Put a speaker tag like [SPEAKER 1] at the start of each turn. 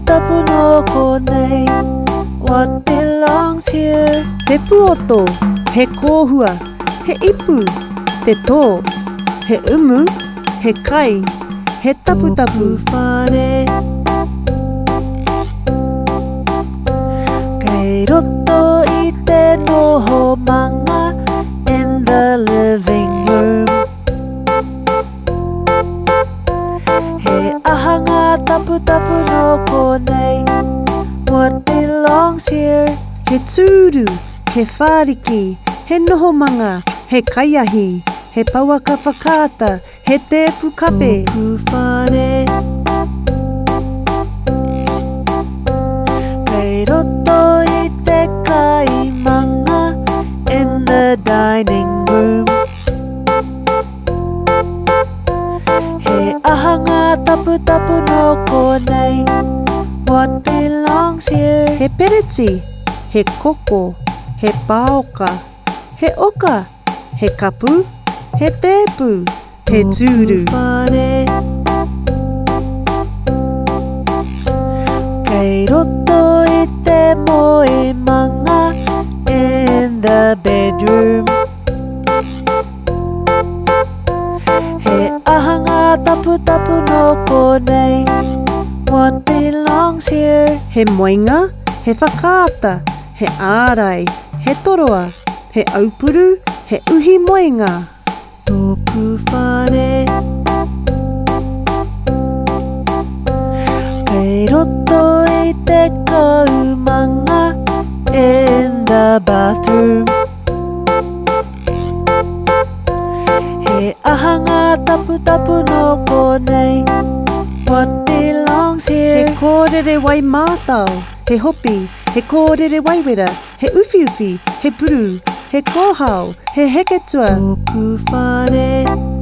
[SPEAKER 1] taputapu nō konei? What belongs here?
[SPEAKER 2] He puoto, he kōhua, he ipu, te tō, he umu, he kai, he taputapu.
[SPEAKER 1] Tōku whare. Kei roto i te noho manga In the living room. He aha ngā taputapu nō konei? What belongs here?
[SPEAKER 2] He tūru, he whāriki, he nohomanga, he kaiahi, he pouaka whakaata, he tēpu kawhe.
[SPEAKER 1] Tōku whare. Kei roto i te kaimanga In the dining room. He aha ngā taputapu nō konei? What belongs here?
[SPEAKER 2] He pereti, he koko, he pāoka, he oka, he kapu, he tēpu, he tūru.
[SPEAKER 1] Tōku whare. Kei roto i te moemanga In the bedroom. He aha ngā taputapu nō konei? What belongs here?
[SPEAKER 2] He moenga, he whakaata, he ārai, he toroa, he aupuru, he uhi moenga.
[SPEAKER 1] Tōku whare. Kei roto i te kaumanga In the bathroom. He aha ngā taputapu nō konei? What belongs here?
[SPEAKER 2] He kōrere wai mātao, he hopi, he kōrere waiwera, he uwhiuwhi, he puru, he kōhao, he heketua.
[SPEAKER 1] Tōku whare.